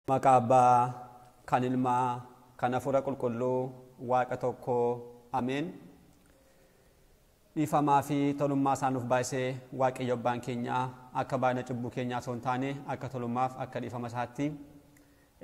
Maqaa Abbaa kan Ilmaa kan Hafuura Qulqulluu Waaqa tokko Ameen. Dhiifamaa fi tolummaa isaa nuuf baay'isee Waaqayyo Abbaan keenya akka baay'ina cubbuu keenyaa osoo hin taane akka tolummaaf akka dhiifama isaatti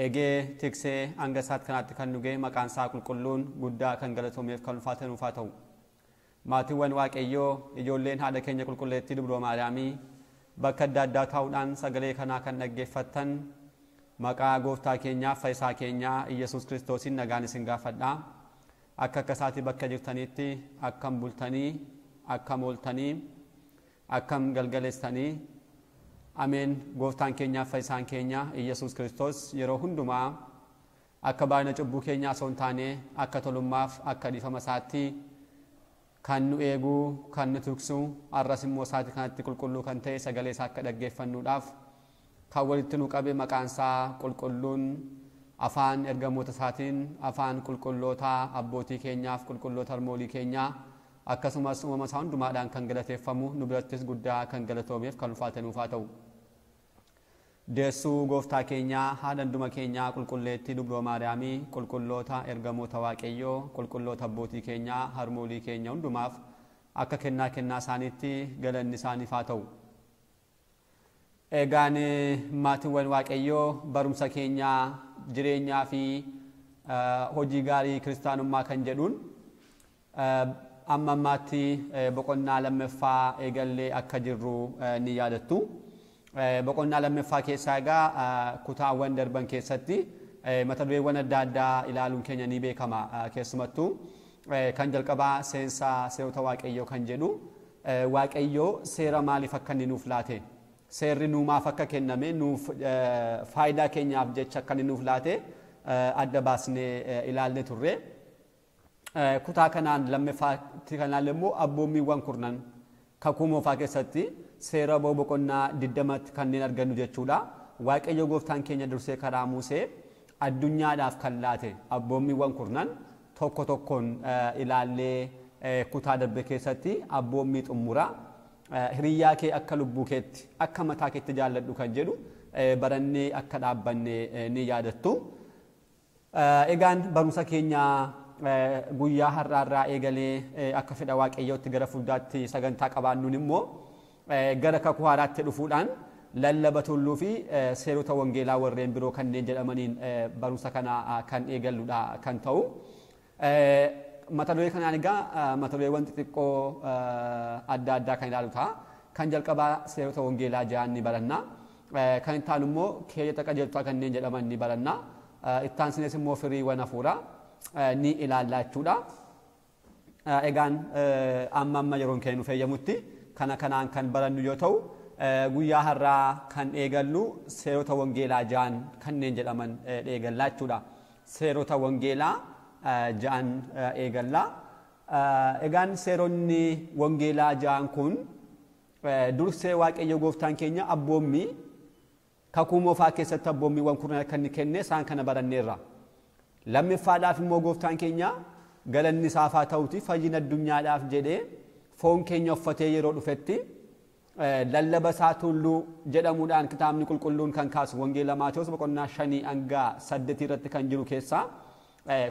eegee tiksee hanga isaatti kanaatti kan nu ga'e maqaan isaa qulqulluun guddaa kan galatoomeef kan ulfaate nuuf haa ta'u. Maatiiwwan Waaqayyoo ijoolleen haadha keenya qulqulleettii Dubroo Maariyaamii bakka adda addaa taa'uudhaan sagalee kanaa kan dhaggeeffattan maqaa gooftaa keenyaaf fayyisaa keenyaa Iyyasuus Kiristoosiin nagaan isin gaafadha. Akka akka isaatii bakka jirtanitti akkam bultanii, akkam ooltanii, akkam galgaleessanii. Ameen. Gooftaan keenyaaf fayyisaan keenya Iyyasuus Kiristoos yeroo hundumaa akka baay'ina cubbuu keenyaa osoo hin taane akka tolummaaf akka dhiifama isaatti kan nu eegu, kan nu tiksu, har'as immoo isaatii kanatti qulqulluu kan ta'e sagalee isaa akka dhaggeeffannuudhaaf kan walitti nu qabe maqaan isaa qulqulluun afaan ergamoota isaatiin afaan qulqulloota abbootii keenyaaf qulqulloota harmoolii keenyaa akkasumas uumama isaa hundumaadhaan kan galateeffamu nu birattis guddaa kan galatoomeef kan ulfaate nuuf haa ta'u. Deessuu gooftaa keenyaa haadha hunduma keenyaa qulqulleettii Dubroo Maariyaamii qulqulloota ergamoota Waaqayyoo qulqulloota abbootii keenyaa harmoolii keenya hundumaaf akka kennaa kennaa isaaniitti galanni isaaniif haa ta'u. Egaan maatiiwwan Waaqayyoo barumsa keenyaa jireenyaa fi hojii gaarii kiristaanummaa kan jedhuun amma ammaatti boqonnaa lammaffaa eegallee akka jirru ni yaadattu. Boqonnaa lammaffaa keessaa egaa kutaawwan darban keessatti mata dureewwan adda addaa ilaaluun keenya ni beekama. Keessumattuu kan jalqabaa seensa seerota Waaqayyoo kan jedhu Waaqayyoo seera maaliif akka inni nuuf laate, seerri nuumaaf akka kenname nuuf faayidaa keenyaaf jecha akka inni nuuf laate adda baasnee ilaalle turre. Kutaa kanaan lammaffaatti kan ilaalle immoo abboommiiwwan kurnan kakuu moofaa keessatti seera ba'uu boqonnaa 20tti kanneen argannu jechuudha. Waaqayyo gooftaan keenya dursee karaa Musee addunyaadhaaf kan laate abboommiiwwan kurnan tokko tokkoon ilaallee kutaa darbe keessatti abboommii xumura hiriyyaa kee akka lubbuu keetti akka mataa keetti jaalladhu kan jedhu barannee akka dhaabbanne ni yaadattu. Egaan barumsa keenya guyyaa har'aarraa eegalee akka fedha Waaqayyootti gara fuulduraatti sagantaa qabaannuun immoo gara kakuu haaraatti dhufuudhaan lallaba tulluu fi seerota wangeelaa warreen biroo kanneen jedhamaniin barumsa kana kan eegalludha kan ta'u. Mata duree kanaan egaa mata dureewwan xixiqqoo adda addaa kan ilaalu ta'a. Kan jalqabaa seerota wangeelaa ja'an ni baranna. Kan itti aanu immoo keeyyata qajeeltotaa kanneen jedhaman ni baranna. Itti aansinees immoo firiiwwan hafuuraa ni ilaalla jechuudha. Egaan amma amma yeroon keenya nuuf eeyyamutti kana kanaan kan barannu yoo ta'u guyyaa har'aa kan eegallu seerota wangeelaa ja'an kanneen jedhaman eegallaa jechuudha. Seerota wangeelaa ja'an eegallaa. Egaan seeronni wangeelaa ja'an kun dursee Waaqayyo gooftaan keenya abboommii kakuu moofaa keessatti abboommiiwwan kurnan akka inni kenne isaan kana baranneerra. Lammaffaadhaaf immoo gooftaan keenya galanni isaaf haa ta'uti fayyina addunyaadhaaf jedhee foon keenya uffatee yeroo dhufetti lallaba isaa tulluu jedhamuudhaan kitaabni qulqulluun kan kaasu wangeela Maatewos boqonnaa 5 hanga 8 irratti kan jiru keessaa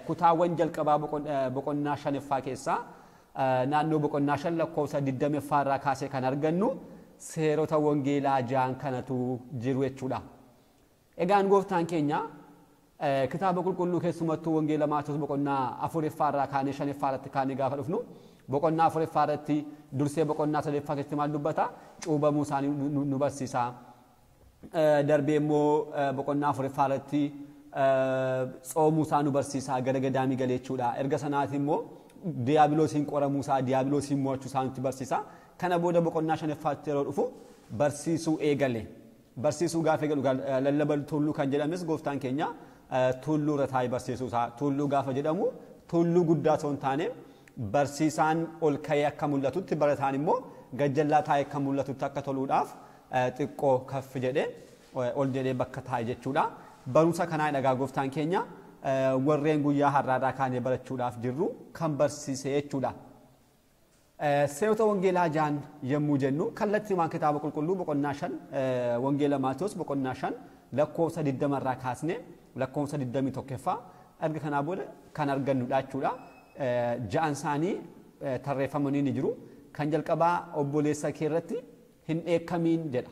kutaawwan jalqabaa boqonnaa 5ffaa keessaa naannoo boqonnaa 5 lakkoofsa 20ffaa irraa kaasee kan argannu seerota wangeelaa ja'an kanatu jiru jechuudha. Egaan gooftaan keenya kitaaba qulqulluu keessumattuu wangeela Maatewos boqonnaa 4ffaa irraa kaanee 5ffaa irratti kaanee gaafa dhufnu boqonnaa 4ffaa irratti dursee boqonnaa 3ffaa keessatti maal dubbata? Cuubamuu isaanii nu barsiisa. Darbee immoo boqonnaa 4ffaa irratti tsoomuu isaa nu barsiisa gara gadaamii galee jechuudha. Erga sanaati immoo diiyaabiloosiin qoramuu isaa, diiyaabiloosiin mo'achuu isaa nutti barsiisa. Kana booda boqonnaa 5ffaatti yeroo dhufu barsiisuu eegale. Barsiisuu gaafa eegalu lallaba tulluu kan jedhames gooftaan keenya tulluu irra taa'ee barsiisuu isaa. Tulluu gaafa jedhamu tulluu guddaa osoo hin taane barsiisaan ol ka'ee akka mul'atutti barataan immoo gajjallaa taa'ee akka mul'atutti akka toluudhaaf xiqqoo kaffi jedhee ol jedhee bakka taa'e jechuudha. Barumsa kanaa dhagaa gooftaan keenya warreen guyyaa har'aadhaa kaanee barachuudhaaf jirru kan barsiise jechuudha. Seerota wangeelaa ja'an yommuu jennu kallattii waan kitaaba qulqulluu boqonnaa 5 wangeela Maatewos boqonnaa 5 lakkoofsa 20 irraa kaasnee lakkoofsa 21ffaa erga kanaa booda kan argannudha jechuudha. Ja'an isaanii tarreeffamanii ni jiru. Kan jalqabaa obboleessa kee irratti hin dheekkamiin jedha.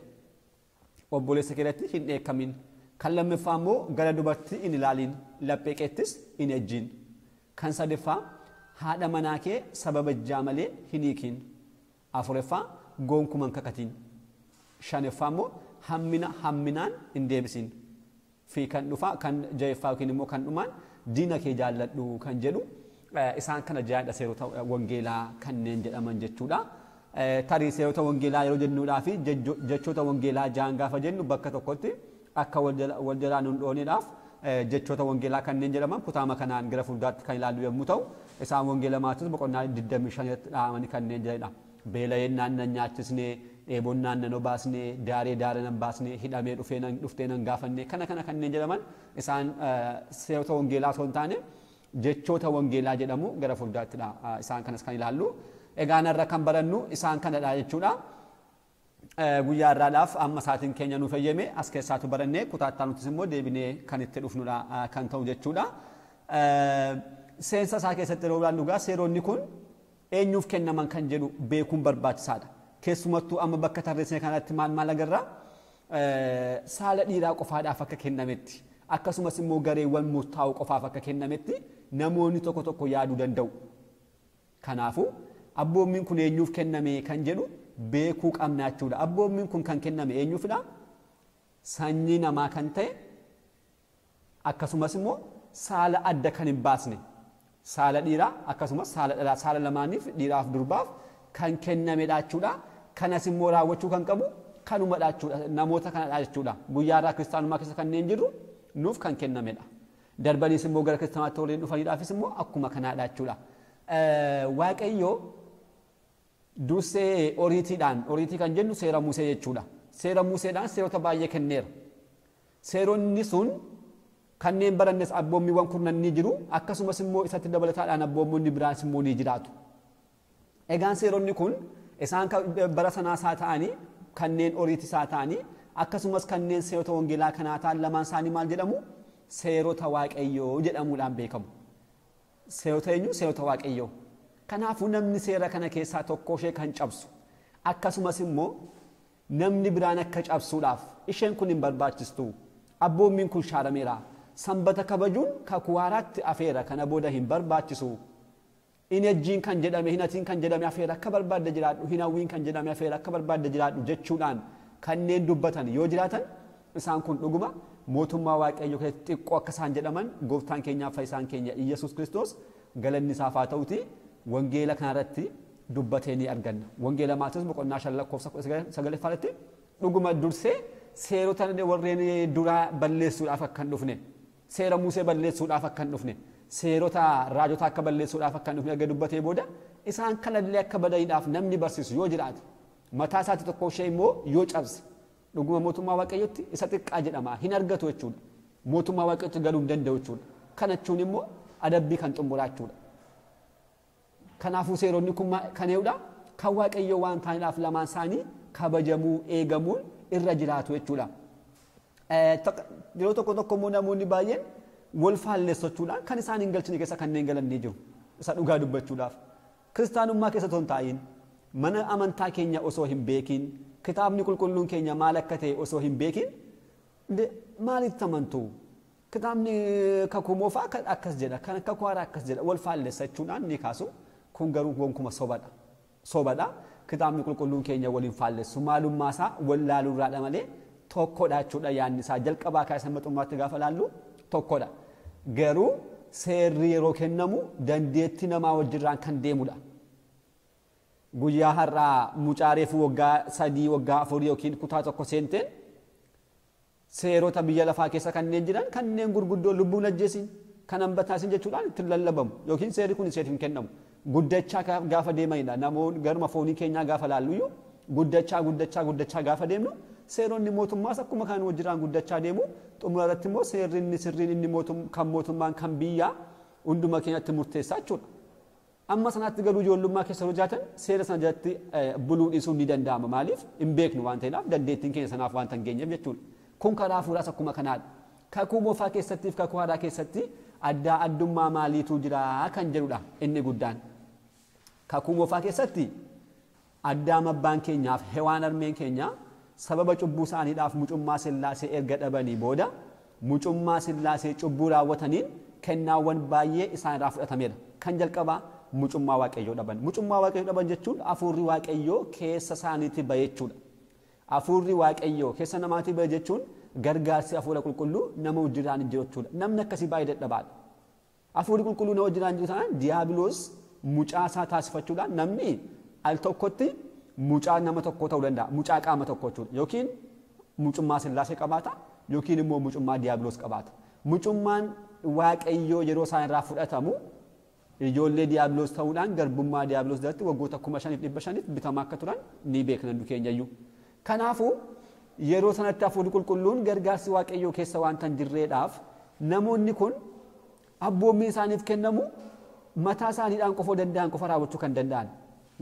Obboleessa kee irratti hin dheekkamiin. Kan lammaffaa immoo gara dubartii hin ilaaliin, laphee keettis hin ejjiin. Kan sadaffaa haadha manaa kee sababa ijaa malee hin hiikiin. Afuraffaa gonkumaa hin kakatiin. Shanaffaa immoo hammina hamminaan hin deebisiin. Fi kan dhufaa kan jahaffaa yookiin immoo kan dhumaan diina kee jaalladhu kan jedhu isaan kana ja'adha seerota wangeelaa kanneen jedhaman jechuudha. Tarii seerota wangeelaa yeroo jennuudhaa fi jechoota wangeelaa ja'an gaafa jennu bakka tokkotti akka wal jalaa nun dhooniidhaaf jechoota wangeelaa kanneen jedhaman kutaama kanaan gara fuulduraatti kan ilaallu yommuu ta'u isaan wangeela Maatewos boqonnaa 25 irratti dhahamanii kanneen jiranidha. Beela'een nan nyaachisnee, dheebonnaan nan obaasnee, daaree daara nan baasnee, hidhamee dhuftee nan gaafannee kana kana kanneen jedhaman isaan seerota wangeelaa osoo hin taane jechoota wangeelaa jedhamu gara fuulduraattidha isaan kanas kan ilaallu. Egaa narra kan barannu isaan kanadha jechuudha. Guyyaa irraadhaaf amma sa'aatiin keenya nuuf eeyyame as keessaatu barannee kutaa nutis immoo deebinee kan itti dhufnudha kan ta'u jechuudha. Seensa isaa keessatti yeroo ilaallu egaa seeronni kun eenyuuf kennaman kan jedhu beekuun barbaachisaadha. Keessumattuu amma bakka tarreessine kanatti maal maal agarra? Saala dhiiraa qofaadhaaf akka kennametti akkasumas immoo gareewwan murtaa'u qofaaf akka kennametti namoonni tokko tokko yaaduu danda'u. Kanaafuu abboommiin kun eenyuuf kenname kan jedhu beekuu qabna jechuudha. Abboommiin kun kan kenname eenyuufidha? Sanyii namaa kan ta'e akkasumas immoo saala adda kan hin baasne saala dhiiraa akkasumas saala dhalaa saala lamaaniif dhiiraaf durbaaf kan kennamedha jechuudha. Kanas immoo raawwachuu kan qabu kanumadha jechuudha. Namoota kanadha jechuudha. Guyyaa irraa kiristaanummaa keessa kanneen jirru nuuf kan kennamedha. Darbaniis immoo gara kiristaanaatti waliin dhufaniidhaafis immoo akkuma kanaadha jechuudha. Waaqayyo dursee oriitiidhaan, oriitii kan jennu seera Musee jechuudha. Seera Museedhaan seerota baay'ee kenneera. Seeronni sun kanneen barannes abboommiiwwan kurnan ni jiru, akkasumas immoo isatti dabalataadhaan abboommonni biraas immoo ni jiraatu. Egaan seeronni kun isaan bara sanaas haa ta'anii, kanneen oriitis haa ta'anii, akkasumas kanneen seerota wangeelaa kanaa ta'an lamaan isaanii maal jedhamu? Seerota Waaqayyoo jedhamuudhaan beekamu. Seerota eenyu? Seerota Waaqayyoo. Kanaafuu namni seera kana keessaa tokko ishee kan cabsu akkasumas immoo namni biraan akka cabsuudhaaf isheen kun hin barbaachistu, abboommiin kun shaarameera, sanbata kabajuun kakuu haaraatti afeera, kana booda hin barbaachisu, hin ejjiin kan jedhame, hin hatiin kan jedhame afeera akka barbaadde jiraadhu, hin hawwiin kan jedhame afeera akka barbaadde jiraadhu jechuudhaan kanneen dubbatan yoo jiraatan isaan kun dhuguma mootummaa Waaqayyoo keessatti xiqqoo akka isaan jedhaman gooftaan keenyaaf fayyisaan keenya Iyyasuus Kiristoos galanni isaaf haa ta'uti wangeela kanarratti dubbatee ni arganna. Wangeela Maatewos boqonnaa 5 lakkoofsa 9 irratti dhuguma dursee seerota warreen duraa balleessuudhaaf akka hin dhufne, seera Musee balleessuudhaaf akka hin dhufne, seerota raajotaa akka balleessuudhaaf akka hin dhufne erga dubbatee booda isaan kanallee akka badaniidhaaf namni barsiisu yoo jiraate mataa isaatti tokko ishee immoo yoo cabse dhuguma mootummaa Waaqayyootti isa xiqqaa jedhama, hin argatu jechuudha. Mootummaa Waaqayyootti galuu hin danda'u jechuudha. Kana jechuun immoo adabbii kan xumuraa jechuudha. Kanaafuu seeronni kun kan eeguudha kan Waaqayyoo waan ta'aniidhaaf lamaan isaanii kabajamuu eegamuun irra jiraatu jechuudha. Yeroo tokko tokko immoo namoonni baay'een wal faallessachuudhaan kan isaan hin galchine keessa kanneen galan ni jiru. Isa dhugaa dubbachuudhaaf. Kiristaanummaa keessa osoo hin taa'in, mana amantaa keenya osoo hin beekin, kitaabni qulqulluun keenya maal akka ta'e osoo hin beekin, maalitti amantu? Kitaabni kakuu moofaa akkas jedha, kan kakuu haaraa akkas jedha, wal faallessachuudhaan ni kaasu. Kun garuu gonkuma sobadha. Sobadha. Kitaabni qulqulluun keenya waliin faallessu maalummaa isaa wallaaluurraadha malee tokkodha jechuudha yaadni isaa. Jalqabaa kaasee hamma xumuraatti gaafa laallu tokkodha. Garuu seerri yeroo kennamu dandeettii namaa wajjirraan kan deemudha. Guyyaa har'aa mucaa reefu waggaa 3 waggaa 4 yookiin kutaa tokko seenteen seerota biyya lafaa keessa kanneen jiran kanneen gurguddoo lubbuun ajjeesin kan hambataasin jechuudhaan ittiin lallabamu yookiin seerri kun isheef hin kennamu. Guddachaa gaafa deemanidha. Namoonni garuma foonii keenyaa gaafa laallu guddachaa guddachaa guddachaa gaafa deemnu seeronni mootummaas akkuma kan wajjiraan guddachaa deemu. Xumura irratti immoo seerri inni sirriin inni kan mootummaan kan biyyaa hunduma keenyatti murteessaa jechuudha. Amma sanaatti garuu ijoollummaa keessa yeroo jiraatan seera sana jalatti buluu dhiisuun ni danda'ama. Maaliif hin beeknu waan ta'eedhaaf dandeettiin keenya sanaaf waan hin geenyeef jechuudha. Kun karaa hafuuraas akkuma kanaadha. Kakuu moofaa keessattii fi kakuu haaraa keessatti addaa addummaa maaliitu jira kan jedhudha inni guddaan. Kakuu moofaa keessatti Addaam abbaan keenyaaf Hewaan harmeen keenya sababa cubbuu isaaniidhaaf mucummaa Sillaasee erga dhabanii booda mucummaa Sillaasee cubbuu raawwataniin kennaawwan baay'ee isaan irraa fudhatameera. Kan jalqabaa mucummaa Waaqayyoo dhaban. Mucummaa Waaqayyoo dhaban jechuun hafuurri Waaqayyoo keessa isaaniitti ba'e jechuudha. Hafuurri Waaqayyoo keessa namaatti ba'e jechuun gargaarsi hafuura qulqulluu nama wajjiraan hin jiru jechuudha. Namni akkasii baay'ee dadhabaadha. Hafuurri qulqulluu nama wajjiraan jiru taanaan diiyaabiloos mucaa isaa taasifachuudhaan namni al tokkotti mucaa nama tokkoo ta'uu danda'a. Mucaa qaama tokko jechuudha. Yookiin mucummaa Sillaasee qabaata yookiin immoo mucummaa diiyaabiloos qabaata. Mucummaan Waaqayyoo yeroo isaan irraa fudhatamu ijoollee diiyaabiloos ta'uudhaan garbummaa diiyaabiloos jalatti waggoota 5500 bitamaa akka turan ni beekna hundi keenyayyuu. Kanaafuu yeroo sanatti hafuurri qulqulluun gargaarsi Waaqayyoo keessa waanta hin jirreedhaaf namoonni kun abboommiin isaaniif kennamu mataa isaaniidhaan qofa danda'an qofa raawwachuu kan danda'an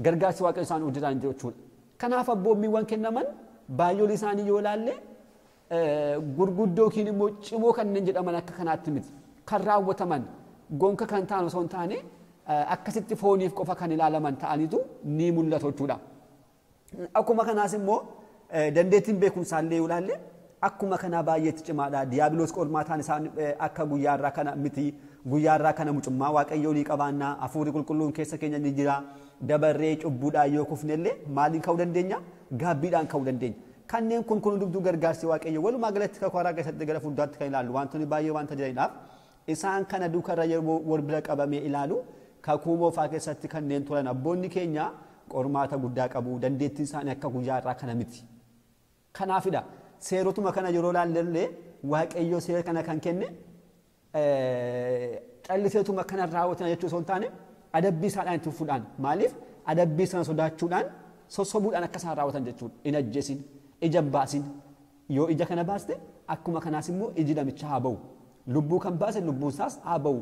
gargaarsi Waaqayyoo isaan hojjetaan hin jiru jechuudha. Kanaaf abboommiiwwan kennaman baay'oolii isaanii yoo ilaalle gurguddoo yookiin immoo cimoo kanneen jedhaman akka kanaatti miti. Kan raawwataman gonka kan ta'an osoo hin taane akkasitti fooniif qofa kan ilaalaman ta'aniitu ni mul'atu jechuudha. Akkuma kanaas immoo dandeettiin beekumsaa illee yoo ilaalle akkuma kanaa baay'eetti cimaadha. Diiyaabiloos qormaataan isaan akka guyyaa irraa kana miti. Guyyaa irraa kana mucummaa Waaqayyoo ni qabaanna. Hafuurri qulqulluun keessa keenya ni jira. Dabarree cubbuudhaan yoo kufne illee maaliin ka'uu dandeenya? Gaabbiidhaan ka'uu dandeenya. Kanneen kun hundumtuu gargaarsi Waaqayyoo walumaa galatti kakuu haaraa keessatti gara fuulduraatti kan ilaallu wantoonni baay'ee wanta jiraniidhaaf isaan kana duukarra yeroo wal bira qabamee ilaalu kakuu moofaa keessatti kanneen turan abboonni keenya qormaata guddaa qabu. Dandeettiin isaanii akka guyyaa irraa kana miti. Kanaafidha seerotuma kana yeroo ilaalle Waaqayyoo seera kana kan kenne calliseetuma kana raawwatan jechuu osoo hin taane adabbii isaadhaan itti fufuudhaan maaliif adabbii sana sodaachuudhaan sossobuudhaan akka isaan raawwatan jechuudha. Hin ajjeesin, ija baasin, yoo ija kana baaste akkuma kanaas immoo iji namichaa haa ba'u. Lubbuu kan baase lubbuun isaas haa ba'u.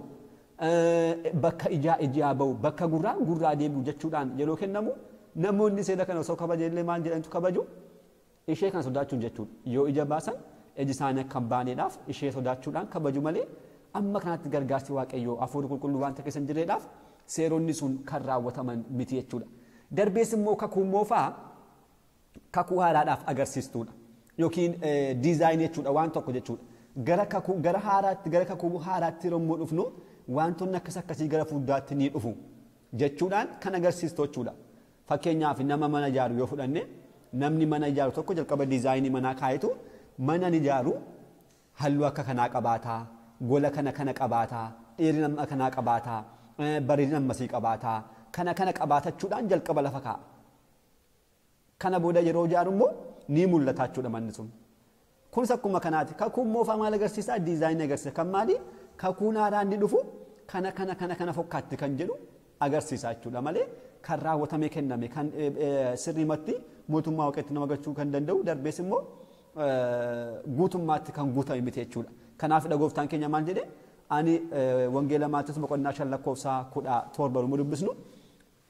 Bakka ijaa iji haa ba'u, bakka gurraa gurraa deebi'u jechuudhaan yeroo kennamu namoonni seera kana osoo kabajanillee maal jedhantu kabaju? Ishee kana sodaachuun jechuudha. Yoo ija baasan iji isaanii akka hin baaneedhaaf ishee sodaachuudhaan kabaju malee amma kanatti gargaarsi Waaqayyoo hafuurri qulqulluu wanta keessa hin jirreedhaaf seeronni sun kan raawwataman miti jechuudha. Darbees immoo kakuu moofaa kakuu haaraadhaaf agarsiistuudha. Yookiin diizaayinii jechuudha waan tokko jechuudha. Gara kakuu gara haaraatti gara kakuu haaraatti yommuu dhufnu wantoonni akkas akkasii gara fuulduraatti ni dhufu jechuudhaan kan agarsiistu jechuudha. Fakkeenyaaf nama mana ijaaru yoo fudhanne namni mana ijaaru tokko jalqaba diizaayinii manaa kaayetu mana ni ijaaru halluu akka kanaa qabaataa, gola kana kana qabaataa, dheerina amma kanaa qabaataa, bareedina ammasii qabaataa, kana kana qabaatachuudhaan jalqaba lafa kaa'a. Kana booda yeroo ijaaru immoo ni mul'ata jechuudha manni sun. Kunis akkuma kanaati. Kakuun moofaa maal agarsiisa? Diizaayinii agarsiisa. Kan maali? Kakuun haaraan ni dhufu kana kana kana kana fokkaatti kan jedhu agarsiisa jechuudha malee kan raawwatamee kenname kan sirriimatti mootummaa Waaqayyootti nama galchuu kan danda'u darbees immoo guutummaatti kan guutame miti jechuudha. Kanaafidha gooftaan keenya maal jedhe? Ani wangeela Maatewos boqonnaa 5 lakkoofsa 17 yommuu dubbisnu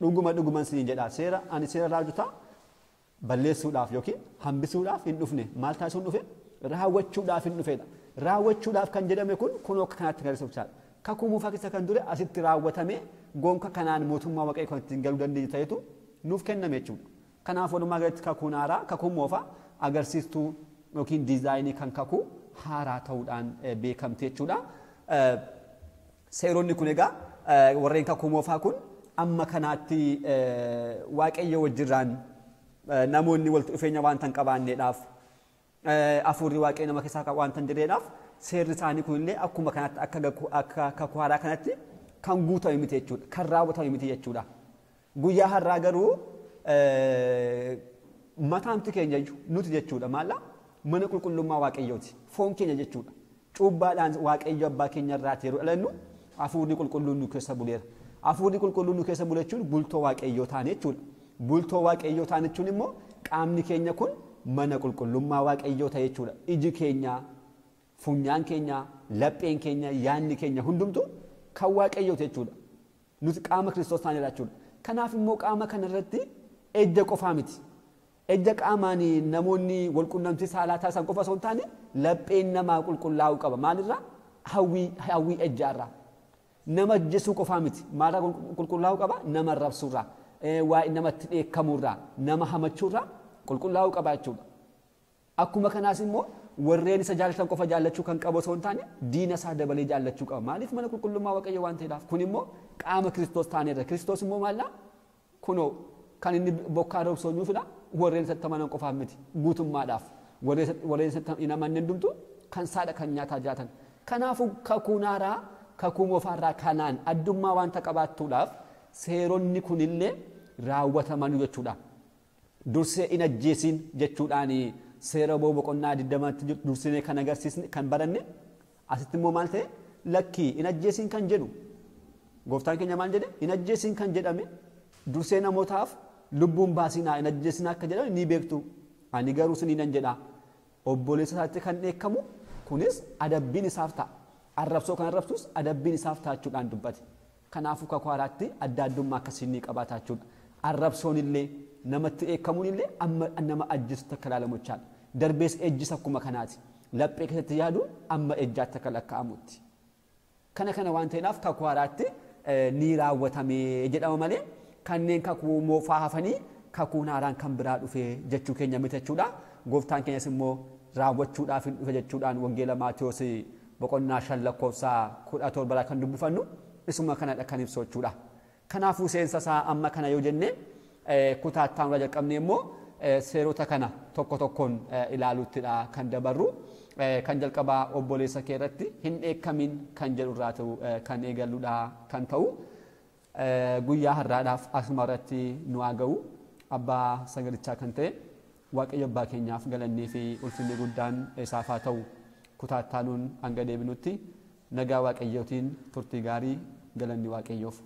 dhuguma dhuguman isiniin jedha seera ani seera raajotaa balleessuudhaaf yookiin hambisuudhaaf hin dhufne maal taasisuun dhufe? Raawwachuudhaaf hin dhufedha. Raawwachuudhaaf kan jedhame kun kunoo akka kanaatti kan agarsiisu. Kakuu moofaa keessa kan ture asitti raawwatame gonka kanaan mootummaa Waaqayyoo kan ittiin galuu dandeenyu ta'etu nuuf kenname jechuudha. Kanaaf walumaa galatti kakuun haaraa kakuun moofaa agarsiistuu yookiin diizaayinii kan kakuu haaraa ta'uudhaan beekamte jechuudha. Seeronni kun egaa warreen kakuu moofaa kun amma kanaatti Waaqayyo wajjirraan namoonni walitti dhufeenya waanta hin qabaanneedhaaf hafuurri Waaqayyo nama keessaa waanta hin jirreedhaaf seerri isaanii kunillee akkuma kanatti akka kakuu haaraa kanatti kan guutame miti jechuudha. Kan raawwatame miti jechuudha. Guyyaa har'aa garuu mataamti keenya nuti jechuudha maalla mana qulqullummaa Waaqayyooti. Foon keenya jechuudha. Cuubbaadhaan Waaqayyo abbaa keenya irraati yeroo dhalannu hafuurri qulqulluun nu keessa buleera. Hafuurri qulqulluun nu keessa bule jechuun bultoo Waaqayyoo taane jechuudha. Bultoo Waaqayyoo taane jechuun immoo qaamni keenya kun mana qulqullummaa Waaqayyoo ta'e jechuudha. Iji keenya, funyaan keenya, lapheen keenya, yaadni keenya hundumtu kan Waaqayyooti jechuudha. Nuti qaama Kiristoos taaneedha jechuudha. Kanaaf immoo qaama kanarratti ejja qofaa miti. Ejja qaamaan namoonni walqunnamtii saalaa taasisan qofa osoo hin taane lapheen namaa qulqullaa'uu qaba. Maalirraa? Hawwii ejjaarraa. Nama ajjeesuu qofaa miti. Maalirraa qulqullaa'uu qaba? Nama arrabsuurraa. Waa'ee namatti dheekkamuurraa, nama hamachuurraa qulqullaa'uu qaba jechuudha. Akkuma kanaas immoo warreen isa jaallatan qofa jaallachuu kan qabu osoo hin taane diina isaa dabalee jaallachuu qaba. Maaliif? Mana qulqullummaa Waaqayyoo waan ta'eedhaaf. Kun immoo qaama Kiristoos taaneerra. Kiristoos immoo maallaa? Kunoo kan inni bokkaa roobsu eenyuufidha? Warreen isatti amanan qofaaf miti. Guutummaadhaaf. Warreen isatti hin amanne hundumtu kan saadha kan nyaataa jiraatan. Kanaafuu kakuun haaraa kakuu moofaarraa kanaan addummaa wanta qabaattuudhaaf seeronni kunillee raawwataman jechuudha. Dursee hin ajjeesiin jechuudhaan seera ba'uu boqonnaa 20tti dursinee kan agarsiisne kan baranne, asitti immoo maal ta'e? Lakkii, hin ajjeesiin kan jedhu gooftaan keenya maal jedhe? Hin ajjeesiin kan jedhame dursee namootaaf lubbuun baasinaa, hin ajjeesinaa akka jedhame ni beektu. Ani garuu isiniin jedha, obboleessa isaatti kan dheekkamu kunis adabbiin isaaf ta'a. Arrabsoo kan arrabsus adabbiin isaaf ta'a jechuudhaan dubbate. Kanaafuu kakuu haaraatti adda addummaa akkasii ni qabaata jechuudha. Arrabsoon illee, namatti dheekkamuun illee amma nama ajjeesutti akka ilaalamu jechaadha. Darbees ejjis akkuma kanaati. Laphee keessatti yaadu amma ejjaatti akka lakkaa'amutti. Kana waan ta'eedhaaf kakuu haaraatti ni raawwatame jedhama malee kanneen kakuu moofaa hafanii kakuun haaraan kan biraa dhufe jechuu keenya miti jechuudha. Gooftaan keenyas immoo raawwachuudhaaf hin dhufe jechuudhaan wangeela Maatiyoos boqonnaa 5 lakkoofsa 17 kan dubbifannu isuma kanadha kan ibsu jechuudha. Kanaafuu seensa isaa amma kana yoo jenne, kutaa itti aanurraa jalqabnee immoo seerota kana tokko tokkoon ilaaluuttidha kan dabarru. Kan jalqabaa obboleessa kee irratti hin dheekkamin kan jedhu irraa ta'u kan eegalludha kan ta'u. Guyyaa har'aadhaaf asuma irratti nu haa ga'u. Abbaa sagalichaa kan ta'e Waaqayyo abbaa keenyaaf galannii fi ulfinni guddaan isaaf haa ta'u. Kutaa itti aanuun hanga deebinutti nagaa Waaqayyootiin turtii gaarii, galanni Waaqayyoof.